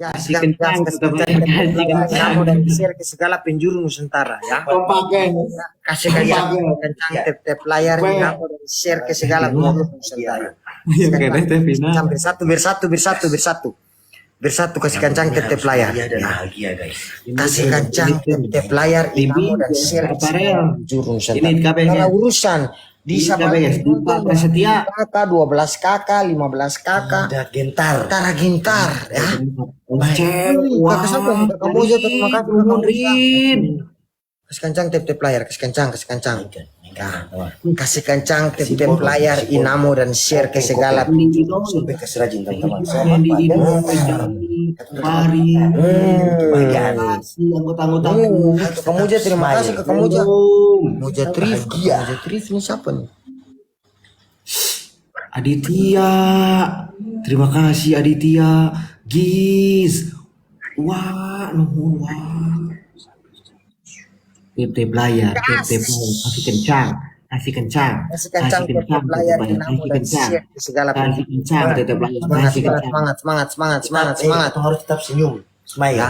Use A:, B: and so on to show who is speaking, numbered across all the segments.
A: Gas,
B: Kasih
A: gas,
B: kencang,
A: gas, kasih
B: tetap
A: kencang,
B: kasih
A: tap
B: kencang.
A: Inamo dan share ke segala penjuru Nusantara ya.
B: Kompak guys.
A: Kasih kencang,
B: Kompak.
A: kencang tap tap layar
B: Weh.
A: Inamo dan share ke segala penjuru Nusantara.
B: Iya, keren teh Vina.
A: Kencang bersatu, bersatu, bersatu, bersatu. Bersatu kasih kencang tap tap layar.
C: Bahagia dan
A: Ya.
C: bahagia guys.
A: Kasih kencang tap tap layar Inamo dan share ke segala penjuru Nusantara.
B: Ini KB
A: Kalau
B: guys.
A: urusan di
B: Ini
A: Sabang
B: KB guys. Duta Prasetya.
A: kakak, 12 kakak, 15 kakak,
C: Ada gentar.
A: Tara Gintar ya.
B: Cek,
A: Wih,
B: wah,
A: kakak siapa? Kakak Mojo, terima kasih, kakak
B: Nuhun,
A: Mojo.
B: Rin.
A: Kasih kencang tap tap layar, kasih kencang, kasih kencang.
C: Mainkan, mainkan,
A: Ya.
C: teman-teman.
A: Kasih kencang tap
C: Kasih
A: tap
C: borong,
A: layar
C: kasih borong.
A: Inamo dan share ke segala
B: Di dong.
C: Sampai kasih rajin teman-teman. Saya
B: Di
C: apa?
B: di Mari.
C: Kebahagiaan.
B: Kasih anggota-anggotaku.
A: Kakak Moja, terima kasih Kakak Moja.
B: Belum.
A: Moja Trif,
C: Bahagia.
A: Moja Trif ini siapa nih?
B: Aditya. Terima kasih Aditya. Giz. Wah, nuhun wah. Tip tip layar, tip tip layar, kasih kencang, kasih kencang,
A: Kasih kencang
B: kasih
A: tap tap
B: kencang,
A: layar
B: tip layar,
A: Inamo
B: kasih
A: dan
B: kencang,
A: share ke segala
B: kasih kencang, tip tip layar,
A: Semangat,
B: kasih
A: semangat,
B: kencang.
A: semangat, semangat, semangat, semangat, semangat.
C: Kita harus tetap senyum, smile,
A: Ya.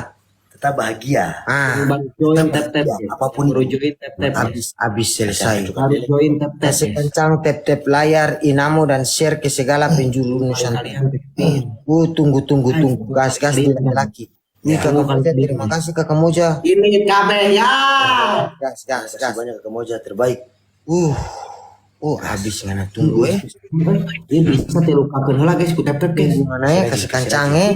C: tetap bahagia.
A: Ah,
B: Baru join tap tap,
C: Ya, apapun
B: baru join tap tap,
A: habis habis selesai.
B: baru join tap tap.
A: Kasih kencang tap tap layar Inamo dan share ke segala penjuru Nusantara.
B: Kalian tap
A: Tunggu tunggu tunggu, gas gas di laki. Wih, Kakak Moja, terima kasih Kakak Moja.
B: Ini KB ya.
A: Gas gas
C: Kasih
A: gas.
C: banyak ke Moja terbaik.
A: Habis ngana tunggu eh.
B: Ini bisa tilukakeun heula guys ku tap tap guys.
A: Gimana ya kasih kencang eh.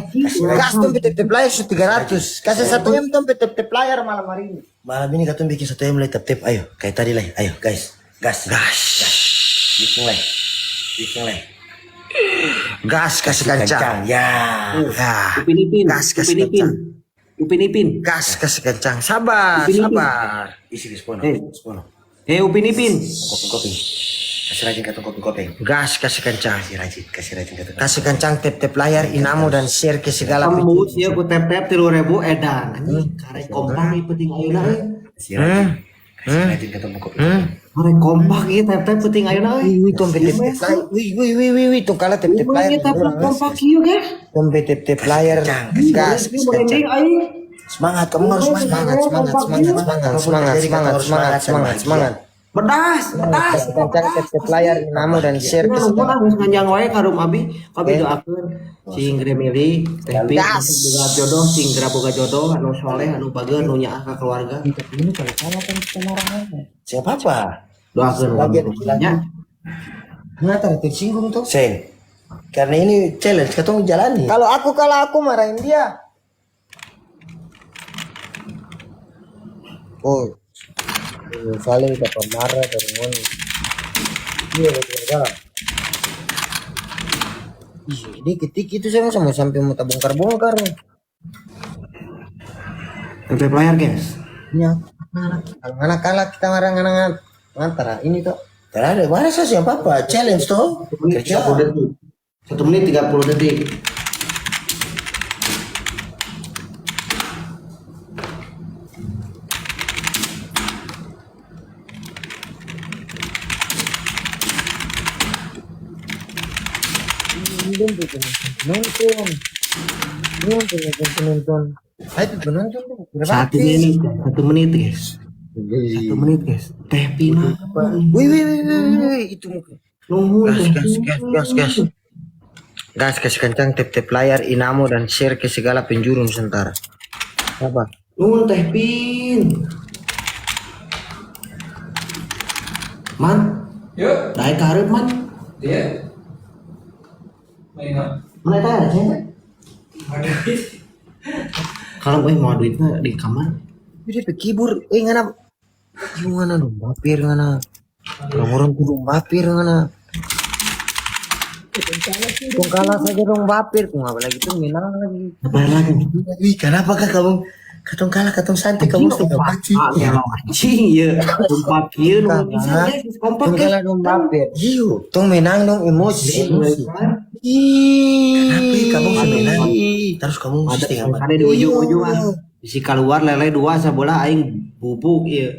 A: Gas tuh tap tap layar su 300. Kasih 1 M tuh tap tap layar malam hari ini.
C: Malam ini katong bikin 1 M lah tap tap. Ayo, kayak tadi lah. Ayo guys, gas,
A: Gas.
C: bikin lah, bikin lah.
A: Gas kasih kencang.
C: Ya.
A: Ya.
B: Upin Ipin,
A: Gas, gas,
B: Upin Ipin, Upin Ipin.
A: Gas kasih kencang. Sabar,
B: Upin Ipin.
A: sabar.
C: Isi ke spono,
B: Eh.
C: spono.
B: Eh Upin Ipin.
C: Kopeng kopeng. Kasih rajin katong kopeng kopeng.
A: Gas kasih kencang.
C: Kasih rajin katong.
A: Kasih kencang tap tap layar Inamo dan share ke segala
B: Kamu sih ku tap tap 3.000 edan. Anjing karek kompak ieu penting ayeuna euy.
C: Kasih rajin, kasih rajin katong kopeng.
B: Karek kompak ieu tap tap penting ayeuna euy.
A: Wih, wih, tompe tap tap layar. Wih, wih, wih, wih, wih, tong kalah tap tap layar.
B: Ieu tap tap kompak ieu guys.
A: Tompe tap tap layar.
C: Kencang,
A: Gas,
B: Ieu
A: kasih kencang.
B: merinding aing.
C: Semangat, kamu harus semangat.
A: Semangat, semangat, semangat, semangat, semangat, semangat, semangat, semangat, semangat.
B: Pedas, pedas.
A: Kasih kencang tap tap layar Inamo dan share ke
B: Nah,
A: segala.
B: nuhun ah geus nganjang wae ka rum abi. Abi doakeun sing remili teh Pi
A: Gas.
B: boga jodoh, sing geura boga jodoh anu soleh, anu bager, nu nyaah ka keluarga.
A: Ini kalau salah kan kita marah aja.
C: Siapa apa?
B: Doakeun
A: Lagi,
B: kami.
A: lagi.
B: Nya.
A: Kenapa tersinggung tuh?
C: Sen. Karena ini challenge katong jalani.
A: Kalau aku kalah aku marahin dia. Oh, saling dapat marah dari mana? Iya, gara-gara. Ih, ini ketik itu saya sama sampai mau tak bongkar-bongkar nih.
B: Tap tap layar guys.
A: Iya, kalau anak kalah kita marah nganang ngantara ini tuh.
C: Karena ada mana sih siapa apa? Challenge toh. Kerja.
B: 30 detik. 1 menit 30 detik.
A: Ini dong penonton. Ini penonton penonton. Ayo penonton tuh. Berapa?
B: 1 menit, 1 menit guys. 1 menit guys. Teh Pina.
A: Wih, wih, wih, wih, wih, wih, itu muka.
B: Nuhun
A: Gas,
B: Teh
A: gas, gas, gas, gas. Gas, kasih kencang tap tap layar Inamo dan share ke segala penjuru Nusantara. Apa?
B: Nuhun Teh Pin. Man,
D: Yuk,
B: daek ka hareup man.
D: dia. Main apa?
B: Mana eta ya, Ceng?
D: Ada duit.
B: Kalau gue mau duitnya di kamar.
A: Ini pekibur, eh ngana, Ih, ngana dong bapir ngana. Orang-orang tuh dong bapir ngana. Dong kalah saja dong bapir, kok ngapa lagi tuh menang lagi.
B: Apa lagi?
C: Wih, kenapa kak kamu? Katong kalah, katong santai, kamu setengah mati.
B: Ah, gelo anjing ieu. Kompak ieu nuhun pisan guys, kompak
A: Dong
B: guys.
A: kalah dong bapir.
C: Iyo.
A: Tong menang dong emosi.
C: Kenapa kamu menang? Terus kamu
B: Ada
C: setengah mati.
B: ada di ujung-ujung ah. Bisi keluar lele dua sabola aing bubuk ieu.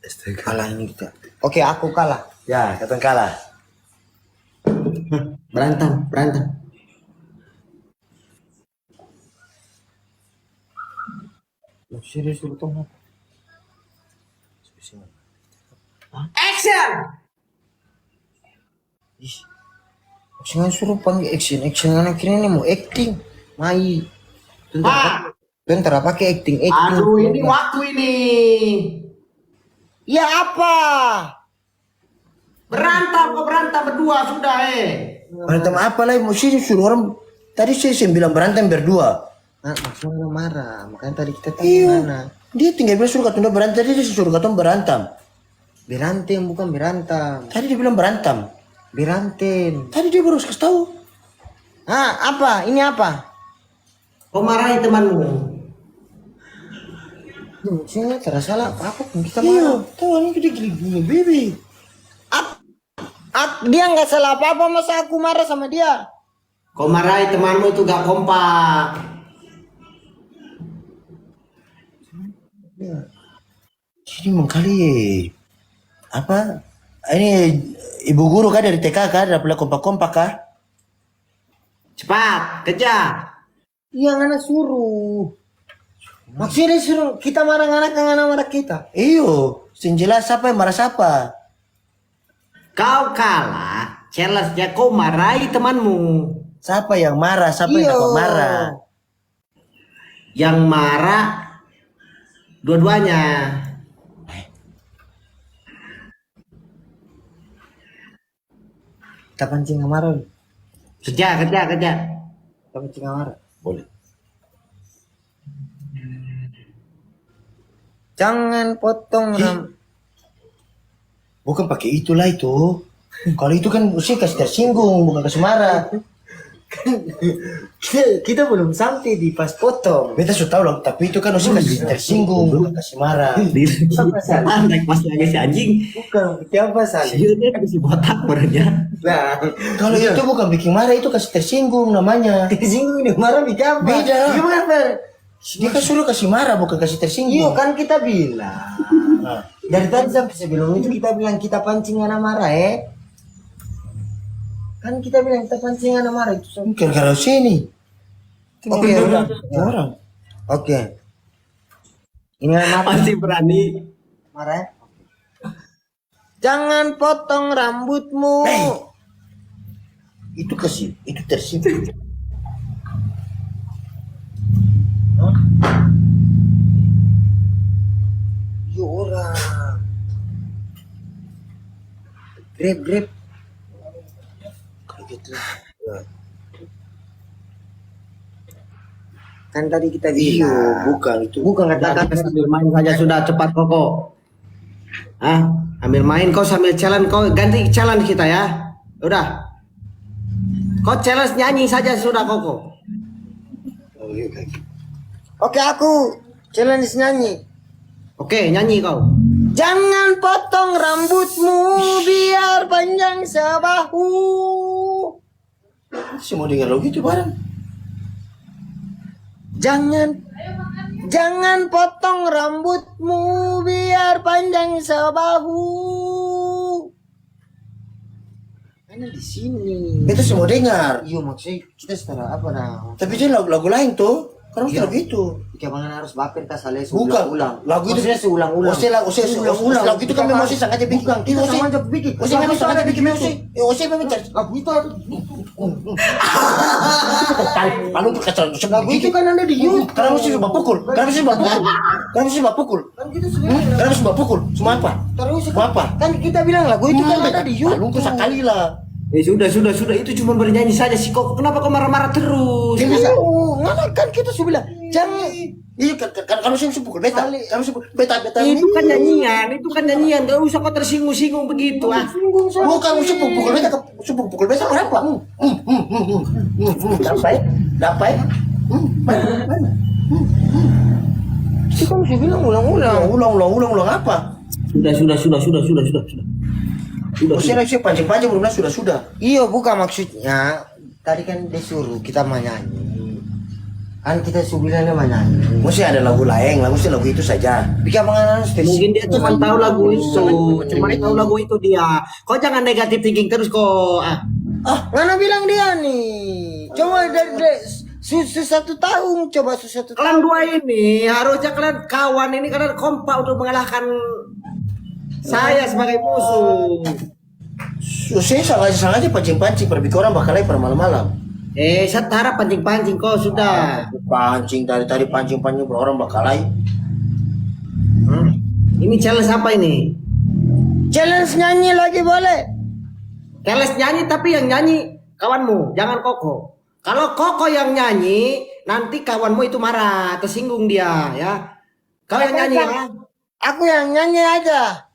C: Astaga.
A: Kalah ini kita. Oke, aku kalah.
C: Ya, katong kalah.
B: Berantem, berantem.
A: Serius dulu tuh.
B: Action!
A: Ih. Jangan suruh panggil action, action anak kira ini mau acting. Mai.
B: Pak.
A: Bentar, pakai acting, acting.
B: Aduh, ini waktu ini.
A: Ya apa?
B: Berantem, kau berantem berdua sudah eh.
C: Berantem apa lah? Mesti suruh orang tadi saya bilang berantem berdua.
A: Nah, maksudnya marah. Makanya tadi kita tanya
C: Iya.
A: mana.
C: Dia tinggal bilang suruh katong berantem, tadi dia suruh katong berantem.
A: Berantem bukan berantem.
C: Tadi dia bilang berantem.
A: Berantem.
C: Tadi dia baru kasih tahu.
A: Ah, apa? Ini apa?
B: Kau marahi temanmu.
A: Maksudnya terasa lah apa pun kita
C: Iya,
A: marah.
C: tahu ini kita gini baby.
A: Dia nggak salah apa-apa, masa aku marah sama dia?
B: Kau marahi temanmu itu gak kompak.
C: Jadi mengkali apa? Ini ibu guru kah dari TK kah? Ada pula kompak-kompak kah?
B: Cepat, kejar.
A: Iya, anak suruh. Maksudnya dia suruh kita marah anak, anak marah kita.
C: Iyo, sing jelas siapa yang marah siapa.
B: Kau kalah, challenge-nya kau marahi temanmu.
C: Siapa yang marah, siapa yang
A: Iyo.
C: dapat marah.
B: Yang marah dua-duanya.
A: Kita pancing amarah.
B: Kejar, kejar, kejar.
A: Kita pancing amarah.
C: Boleh.
A: Jangan potong ram.
C: Bukan pakai itulah itu. Kalau itu kan mesti kasih tersinggung, bukan kasih marah.
A: Kita belum sampai di pas potong.
C: Beta sudah tahu lah, tapi itu kan mesti kasih tersinggung, bukan kasih marah.
A: Apa salah?
B: Naik pas lagi si anjing.
A: Bukan, siapa salah?
B: Iya, dia si botak barunya.
A: Nah,
C: Kalau itu bukan bikin marah, itu kasih tersinggung namanya.
A: tersinggung dia marah bikin apa?
C: Beda.
A: Gimana, Fer?
C: Dia kan suruh kasih marah, bukan kasih tersinggung.
A: Iya kan kita bilang.
C: Nah.
A: Dari tadi sampai sebelum itu kita bilang kita pancing anak marah eh. Kan kita bilang kita pancing anak marah itu.
C: Gara-gara sini.
A: Oke, udah.
C: Orang.
A: Oke. Ini anak marah.
B: Masih berani.
A: Marah ya? Jangan potong rambutmu.
C: Hey. Itu kasih, itu tersinggung.
A: Yo orang. Grab, grab.
C: Kalau gitu. Ya.
A: Kan tadi kita
C: Iya,
A: bilang.
C: bukan itu.
A: Bukan kata
B: Kita sambil main saja sudah cepat koko. Ah, ambil main kau sambil challenge kau ganti challenge kita ya. Udah. Kau challenge nyanyi saja sudah koko.
C: Oh, iya, kaki.
A: Oke, aku challenge nyanyi.
B: Oke, nyanyi kau.
A: Jangan potong rambutmu biar panjang sebahu.
C: Semua dengar lagu itu bareng.
A: Jangan potong rambutmu biar panjang sebahu. Karena di sini.
C: Beta semua dengar.
A: Iya maksudnya kita setelah apa nah?
C: Tapi itu lagu-lagu lain tuh. Karena mesti lagu itu.
A: Ika bangan harus baper tas ale
C: Bukan.
A: ulang.
C: Lagu itu
A: maksudnya seulang-ulang.
C: Ose lagu ose
A: Ulang-ulang.
C: lagu itu kan memang ose sengaja bikin.
A: Bukan, kita
C: Ose
A: sama aja bikin.
C: Ose
A: Lagu
C: memang
A: itu ada
C: sengaja
A: di
C: bikin
A: YouTube.
C: ose. Ose memang cari
A: Lagu itu ada di
C: Lalu kacau
A: Lagu itu kan ada di YouTube.
C: Karena mesti coba pukul. Karena mesti coba pukul. Karena mesti coba pukul.
A: Kan kita sendiri.
C: Karena mesti coba pukul. Semua apa?
A: Terus
C: Semua apa?
A: kan kita bilang lagu itu kan ada di YouTube.
C: Lalu sekali lah.
B: Eh sudah sudah sudah itu cuma bernyanyi saja sih kok. Kenapa kau marah-marah terus?
C: Dia bisa.
A: Oh, mana kan kita sudah bilang jangan.
C: Iya kan kalau saya pukul beta. Kalau saya pukul beta beta.
B: Itu kan nyanyian, itu kan nyanyian. Gak usah kau tersinggung-singgung begitu ah.
C: Bukan mesti pukul beta, mesti pukul beta kenapa? Dapat, dapat. Mana?
A: Itu kan sudah bilang ulang-ulang.
C: Ulang, ulang, ulang, ulang apa?
B: Sudah sudah sudah sudah sudah sudah sudah. Sudah.
C: Saya lagi pancing-pancing belum sudah sudah.
A: Iya, bukan maksudnya. Tadi kan disuruh kita menyanyi. Kan kita sudah bilang menyanyi.
C: Mesti ada lagu lain, lagu sih lagu itu saja.
A: Bikin mengenal
B: Mungkin dia cuma tahu lagu itu, cuma tahu lagu itu dia. Kau jangan negatif thinking terus kok. Ah.
A: Ah, mana bilang dia nih? Coba dari Su 1 tahun coba su 1
B: Kalian
A: tahun.
B: dua ini harusnya kalian kawan ini kalian kompak untuk mengalahkan saya sebagai musuh.
C: Saya sengaja pancing-pancing pergi orang bakal lagi per malam-malam.
B: Saya harap pancing-pancing kok sudah.
C: Pancing tadi-tadi pancing-pancing per orang bakal lagi.
B: Ini challenge apa ini?
A: Challenge nyanyi lagi boleh.
B: Challenge nyanyi tapi yang nyanyi kawanmu, jangan Koko. Kalau Koko yang nyanyi, nanti kawanmu itu marah, tersinggung dia ya. Kau yang nyanyi ya.
A: Aku yang nyanyi aja.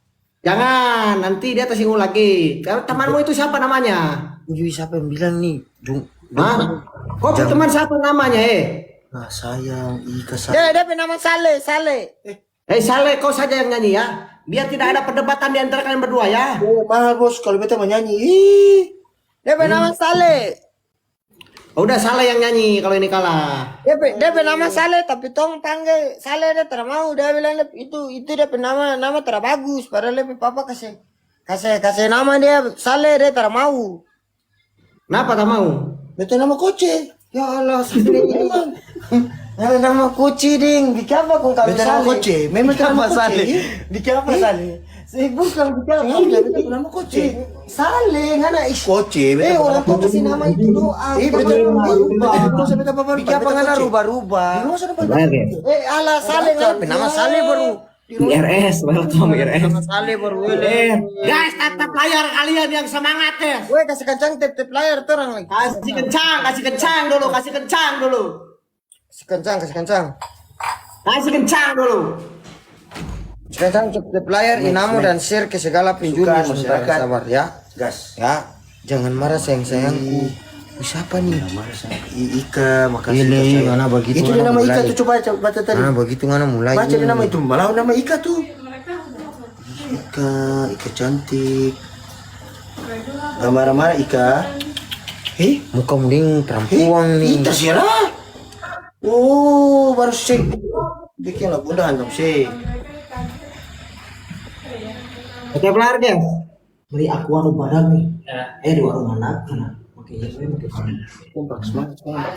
B: Jangan, nanti dia tersinggung lagi. Kalau temanmu itu siapa namanya?
A: Wih, siapa yang bilang nih? Jung,
B: Hah? Kok teman siapa namanya eh?
C: Nah sayang, Ika sayang.
A: Dia nama Sale, Sale.
B: Saleh, kau saja yang nyanyi ya. Biar tidak ada perdebatan di antara kalian berdua ya.
C: Oh, mahal bos kalau beta menyanyi. Ih.
A: Dia nama Sale.
B: Oh, udah Saleh yang nyanyi kalau ini kalah.
A: Dia nama Sale tapi tong panggil Sale dia tidak mau. Dia bilang dia, itu dia nama nama tidak bagus. Padahal dia papa kasih kasih kasih nama dia Sale dia tidak mau.
B: Kenapa tak mau?
C: Beta nama koce.
A: Ya Allah, Sale ini. Ada nama kuci ding. Bikin apa kau kalau
C: Beta nama
A: Sale?
C: koce. Memang beta nama
A: Bikin apa
C: koce.
A: Sale?
C: Ih.
A: Bikin apa Sale? Bukan bikin apa.
C: Sengaja beta nama koce.
A: Sale ngana ih.
C: Koce, beta
A: Orang
C: nama
A: tua
C: koce.
A: kasih nama itu doa.
C: Beta
A: Bikin apa
C: beta
A: ngana
C: beta
A: rubah-rubah.
C: beta beta
A: Bikin apa ngana rubah-rubah.
C: Di rumah sana
B: Bayar ya?
A: Ala Sale ngana nama Sale baru.
B: IRS, welcome IRS.
A: Nama Sale baru.
B: Guys, tetap layar kalian yang semangat ya.
A: Weh kasih kencang tap-tap layar tuh orang lagi.
B: Kasih kencang, kasih kencang dulu, kasih kencang dulu.
A: Kasih kencang, kasih kencang.
B: Kasih kencang dulu.
A: Kasih kencang tap-tap layar inamu dan share ke segala penjuru
C: Suka,
A: Nusantara.
C: masyarakat.
A: Sabar ya.
C: Gas.
A: Ya, jangan marah sayang-sayangku. Wih, siapa nih?
C: Marah sayang. Ika, makasih.
A: Ile,
C: Ika, sayang.
A: mana begitu,
C: Itu dia
A: mana
C: nama Ika
A: mulai.
C: tuh coba coba baca tadi.
A: Nah, begitu ngana mulai.
C: Baca dia
A: ini.
C: nama itu, malah nama Ika tuh. Ika, Ika cantik. Gak marah-marah Ika.
A: Muka mending perempuan nih.
C: Ita sih lah. Oh, baru sih. Bikin lah bunda hantam sih.
B: Oke, layar guys. Beli aku warung padang nih. Di warung mana? Mana? Oke, ya, saya pakai padang.
C: Kompak semangat semangat.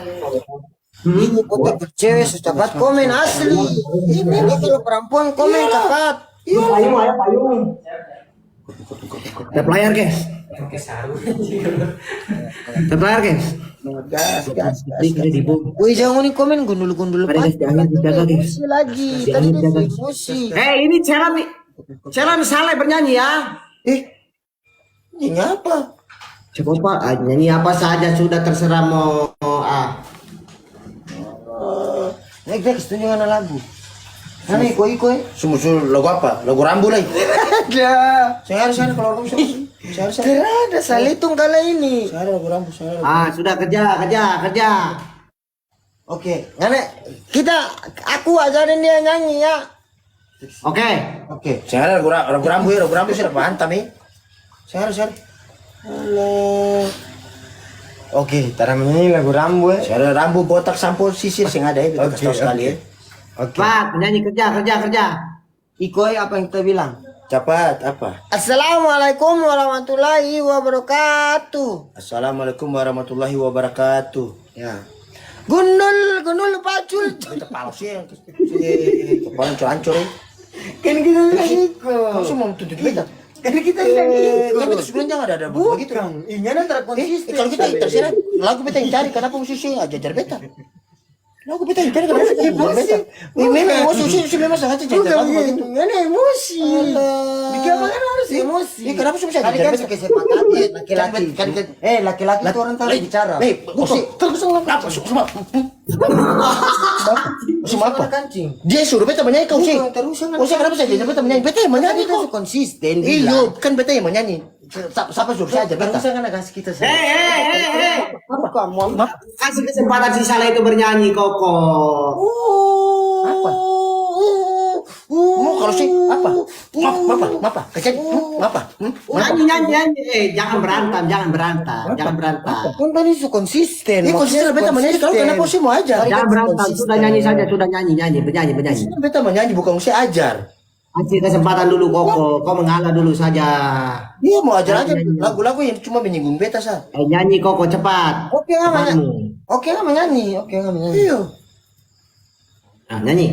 A: Ini kotak cewek cepat komen asli. Ini kalau perempuan komen cepat.
B: Payung, ayo payung. Tap layar guys. Tap layar guys.
C: Gas, gas, gas.
B: Ini di bom.
A: Wih jangan nih komen gundul-gundul.
B: Mari, guys, jangan dijaga, guys.
A: Emosi lagi. Tadi
B: Jangan
A: dia
B: dijaga.
A: emosi.
B: Ini challenge nih. Challenge Saleh bernyanyi ya.
C: Ini apa?
B: Coba Pak, nyanyi apa saja sudah terserah mau ah.
A: Nek nek setuju dengan lagu. Ini koi koi.
C: Semua lagu apa? Lagu Rambu lagi.
A: Ada.
C: Saya harus ada kalau lagu saya harus ada.
A: Tidak ada salitung kala ini.
C: Saya ada lagu Rambu, saya ada.
B: Ah, sudah kerja, kerja, kerja.
A: Oke, ngana kita aku ajarin dia nyanyi ya.
B: Oke.
A: Oke.
C: Saya ada lagu Rambu ya, lagu Rambu saya hantam ya. Saya harus ada. Halo.
A: Oke, tara menyanyi lagu Rambu ya.
C: Saya ada Rambu botak sampo sisir sing ada ya, kita kasih tahu
A: Oke,
C: sekali ya.
A: Oke.
B: Pak, nyanyi kerja, kerja, kerja.
A: Ikoi apa yang kita bilang?
C: Cepat apa?
A: Assalamualaikum warahmatullahi wabarakatuh.
C: Assalamualaikum warahmatullahi wabarakatuh.
A: Ya. Gundul, gundul pacul.
C: Kita palsu ya. Kepala hancur-hancur ya.
A: Kan kita bilang iko.
C: Kamu semua mau tuntut kita.
A: Kan kita bilang iko.
C: Kan itu sebelumnya nggak ada begitu.
A: Bukan, ini antara konsisten.
C: Kalau kita terserah lagu beta yang cari kenapa mesti sih ajar beta? Lagu beta yang cari kenapa mesti ajar beta? Ini memang emosi sih memang sengaja
A: Bukan
C: jajar lagu begitu.
A: ini emosi. Bikin apa kan harus emosi.
C: Ini kenapa sih bisa
A: Kali
C: ajar
A: kan
C: beta?
A: kesepakatan laki-laki. Laki-laki itu orang tahu bicara.
C: Bukan. Terus apa? Semua. Semua apa?
A: Kancing.
C: Dia suruh beta menyanyi kau sih.
A: Bukan, terus jangan.
C: Kau sih kenapa saya jajar beta menyanyi? Beta yang menyanyi
A: Kan
C: kok.
A: itu konsisten
C: Iyo,
A: bilang.
C: kan beta yang menyanyi. Siapa suruh saya ajar beta?
A: Terus jangan kasih kita
B: Eh, eh, eh, eh.
A: Bukan, mau
B: Kasih kesempatan si Saleh itu bernyanyi, Koko.
C: Apa? Mau kalau sih apa? Apa? Apa? Kecil? Apa?
B: Nyanyi, nyanyi, nyanyi. Jangan berantem, jangan berantem, jangan berantem.
A: Kan tadi su konsisten.
C: Ini konsisten beta menyanyi kalau kenapa sih mau ajar?
B: Jangan berantem, sudah nyanyi saja, sudah nyanyi, nyanyi, bernyanyi, bernyanyi.
C: Beta menyanyi bukan saya ajar.
B: Kasih kesempatan dulu Koko. Kau mengalah dulu saja.
C: Iya mau ajar aja lagu-lagu yang cuma menyinggung beta sa.
B: Eh, nyanyi Koko cepat.
A: Oke nggak menyanyi.
B: Temanmu.
A: Oke nggak menyanyi. Oke nggak menyanyi.
C: Iya.
B: Nah, nyanyi.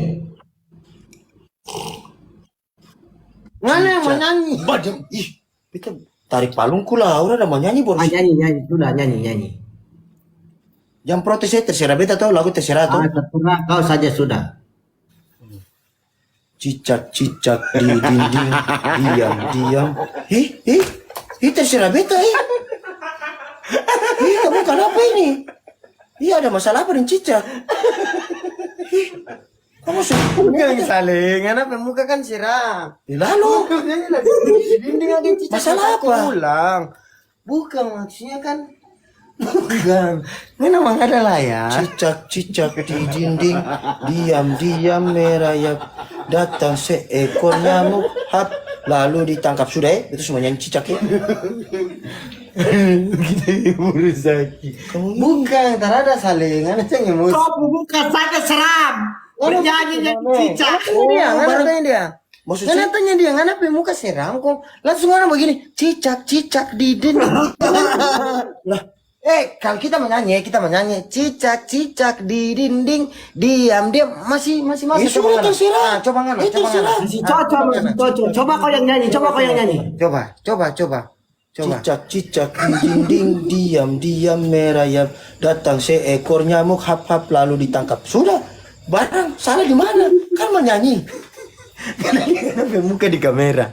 A: Mana yang menyanyi?
C: Badem. Ih, beta tarik palungku lah. Udah ada mau nyanyi
B: Ah,
C: boros.
B: nyanyi, nyanyi. Sudah, nyanyi, nyanyi.
C: Jangan protes ya, terserah beta tuh lagu terserah tuh.
B: Ah, terserah kau saja sudah.
C: Cicak-cicak di dinding, diam-diam. Ih, ih, ih terserah beta ih. Ih, kamu kenapa ini? Iya ada masalah apa dengan cicak? Ih, kamu sudah
A: Bukan saling, karena pemuka kan siram.
C: Ih, lalu
A: Nyanyi lagi di dinding ada cicak.
C: Masalah
A: aku
C: apa?
A: Ulang. Bukan maksudnya kan. Bukan. Ini memang ada lah ya.
C: Cicak-cicak di dinding, diam-diam merayap. Datang seekor nyamuk, hap, lalu ditangkap. Sudah ya, itu semua nyanyi cicak ya.
A: Kita Muruzaki. Bukan, tak ada saling. Ada yang emosi.
B: Kau buka saja seram. Bernyanyi nyanyi cicak.
A: Ngana tanya dia, ngana tanya dia.
C: Maksudnya?
A: Ngana tanya dia, ngana pe muka seram kok. Langsung ngana begini, cicak cicak di dinding.
C: Lah,
A: Eh, kalau kita menyanyi cicak cicak di dinding, diam diam masih masih masuk.
C: Eh,
A: Coba
C: sudah
A: ngana.
C: terserah.
A: Ah, coba ngana,
C: Eh,
A: coba ngana.
C: terserah.
B: Masih cocok, masih cocok. Coba kau yang nyanyi, coba kau yang nyanyi.
A: Coba, coba, coba. Coba.
C: Cicak-cicak di dinding, diam-diam merayap. Datang seekor nyamuk, hap-hap, lalu ditangkap. Sudah, barang salah di mana? Kan menyanyi.
A: Ngana pe muka di kamera.